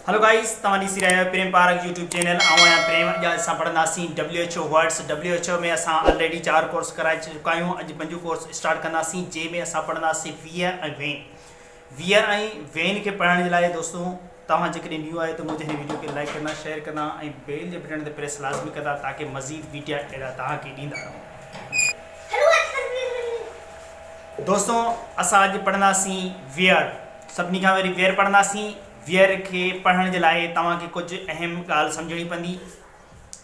هلو guys توهان ڏسي رهيا آهيو پريم پارڪ يوٽيوب چينل آئون آهيان پريم اڄ اسان پڙهنداسين W H O words W H O ۾ اسان آلريڊي چار ڪورس ڪرائي چڪا آهيون اڄ پنجون ڪورس اسٽارٽ ڪنداسين جنهن ۾ اسان پڙهنداسين ويئر ۽ وين ويئر ۽ وين کي پڙهڻ جي لاء دوستو توهان جيڪڏهن نيو آهيو ته منهنجي هن ويڊيو کي لائڪ ڪندا شيئر ڪندا ۽ بيل جي بٽڻ تي پريس لازمي ڪندا تاڪه مزيد ويڊيا اهڙا توهان کي ڏيندا رهون. دوستو اسان اڄ پڙهنداسين ويئر سڀني کان پهرين ويئر پڙهنداسين ويئر کي پڙهڻ جي لاء توهان کي ڪجهه اهم ڳالهه سمجهڻي پوندي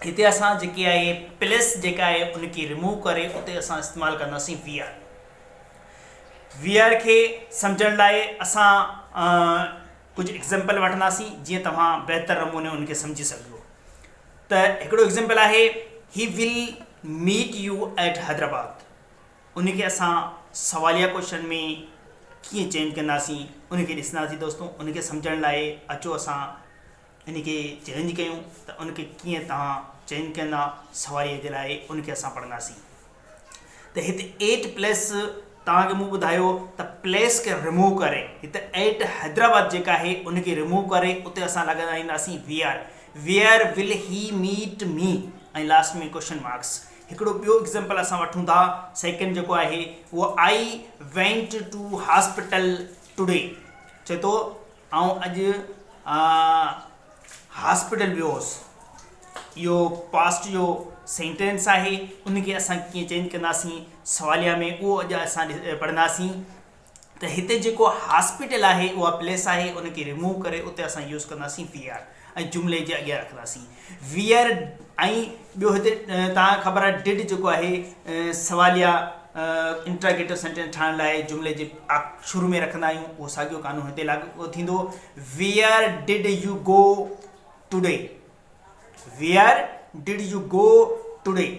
هتي اسان جيڪي آهي پلس جيڪا آهي ان کي ريموو ڪري اتي اسان استعمال ڪنداسين ويئر ويئر کي سمجهڻ لاء اسان ڪجهه ايگزيمپل وٺنداسين جيئن توهان بهتر نموني ان کي سمجهي سگهو ته هڪڙو ايگزيمپل آهي he will meet you at Hyderabad ان کي اسان سواليا ڪوشچن ۾ ڪيئن چينج ڪنداسين ان کي ڏسنداسين دوستو ان کي سمجهڻ لاء اچو اسان ان کي چينج ڪيون ته ان کي ڪيئن توهان چينج ڪندا سواليا جي لاء ان کي اسان پڙهنداسين ته هت ايٽ پليس توهان کي مون ٻڌايو ته پليس کي ريموو ڪري هت ايٽ حيدرآباد جيڪا آهي ان کي ريموو ڪري اتي اسان لڳائينداسين where where will he meet me ۽ last ۾ question marks هڪڙو ٻيو ايگزامپل اسان وٺون ٿا سيڪنڊ جيڪو آهي اهو I went to hospital today چئي ٿو آئون اڄ هاسپيٽل ويو هوس اهو پاسٽ جو سينٽينس آهي ان کي اسان ڪيئن چينج ڪنداسين سواليا ۾ اهو اڄ اسان پڙهنداسين ته هتي جيڪو هاسپيٽل آهي اها پليس آهي ان کي ريموو ڪري اتي اسان يوز ڪنداسين وي آر ۽ جملي جي اڳيان رکنداسين ويئر ۽ ٻيو هتي توهان کي خبر آهي did جيڪو آهي سواليا انٽراگيٽو سينٽينس ٺاهڻ لاء جملي جي شروع ۾ رکندا آهيون اهو ساڳيو قانون هتي لاڳو ٿيندو where did you go today where did you go today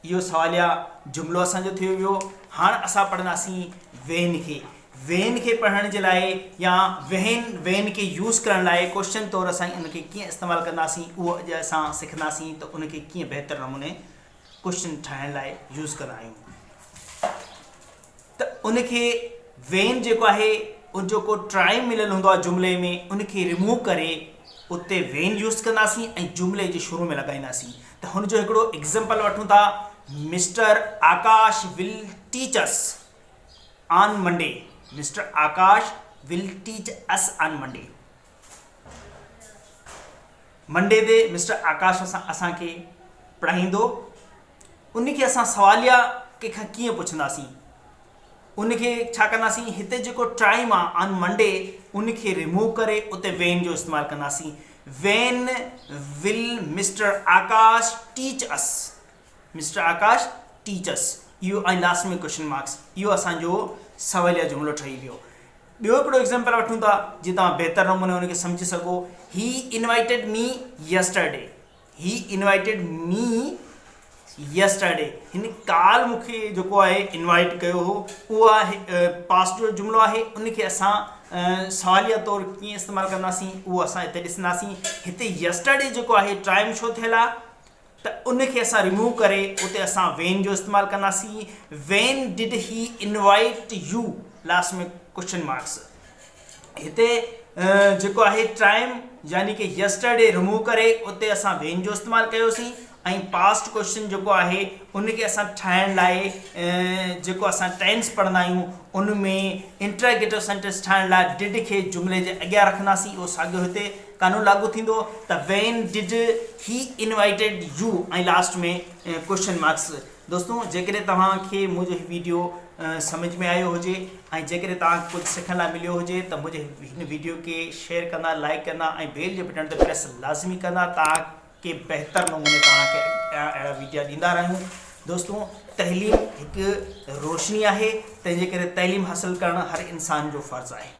اهو سواليا جملو اسان جو ٿي ويو. هاڻ اسان پڙهنداسين وين کي. وين کي پڙهڻ جي لاء يا وهين وين کي يوز ڪرڻ لاء ڪوشچن طور اسان ان کي ڪيئن استعمال ڪنداسين اهو اڄ اسان سکنداسين ته ان کي ڪيئن بهتر نموني ڪوشچن ٺاهڻ لاء يوز ڪندا آهيون. ته ان کي وين جيڪو آهي ان جو ڪو ٽرائم مليل هوندو آهي جملي ۾ ان کي ريموو ڪري اتي وين يوز ڪنداسين ۽ جملي جي شروع ۾ لڳائينداسين ته هن جو هڪڙو ايگزامپل وٺون ٿا mister Akash will teach us on Monday mister Akash will teach us on Monday Monday تي مسٽر آڪاش اسان کي پڙهائيندو ان کي اسان سواليا ڪنهن کان ڪيئن پڇنداسين ان کي ڇا ڪنداسين هتي جيڪو ٽائيم آ آن منڊي ان کي ريموو ڪري اتي وين جو استعمال ڪنداسين when will mister Akash teach us mister Akash teach us اهو ۽ لاسٽ ۾ ڪوشچن مارڪس اهو اسان جو سواليا جملو ٺهي ويو ٻيو هڪڙو ايگزامپل وٺون ٿا جي توهان بهتر نموني ان کي سمجهي سگهو he invited me yesterday he invited me yesterday هن ڪال مون کي جيڪو آهي انوائيٽ ڪيو هو اهو آهي پاسٽ جو جملو آهي ان کي اسان سواليه طور ڪيئن استعمال ڪنداسين اهو اسان هتي ڏسنداسين هتي يسٽرڊي جيڪو آهي ٽائيم شو ٿيل آهي ته ان کي اسان ريموو ڪري اتي اسان وين جو استعمال ڪنداسين when did he invite you last ۾ question marks هتي جيڪو آهي ٽائيم يعني ڪي يسٽرڊي ريموو ڪري اتي اسان وين جو استعمال ڪيوسين ۽ پاسٽ ڪوشچن جيڪو آهي ان کي اسان ٺاهڻ لاء جيڪو اسان ٽينس پڙهندا آهيون ان ۾ انٽراگيٽو سينٽينس ٺاهڻ لاء did کي جملي جي اڳيان رکنداسين اهو ساڳيو هتي قانون لاڳو ٿيندو ته when did he invited you ۽ last ۾ question marks دوستو جيڪڏهن توهان کي منهنجو هي ويڊيو سمجهه ۾ آيو هجي ۽ جيڪڏهن توهان کي ڪجهه سکڻ لاء مليو هجي ته منهنجي هن ويڊيو کي شيئر ڪندا لائڪ ڪندا ۽ بيل جي بٽڻ تي پريس لازمي ڪندا تاڪه بهتر نموني توهان کي اهڙا ويڊيا ڏيندا رهيون دوستو تعليم هڪ روشني آهي تنهن جي ڪري تعليم حاصل ڪرڻ هر انسان جو فرض آهي.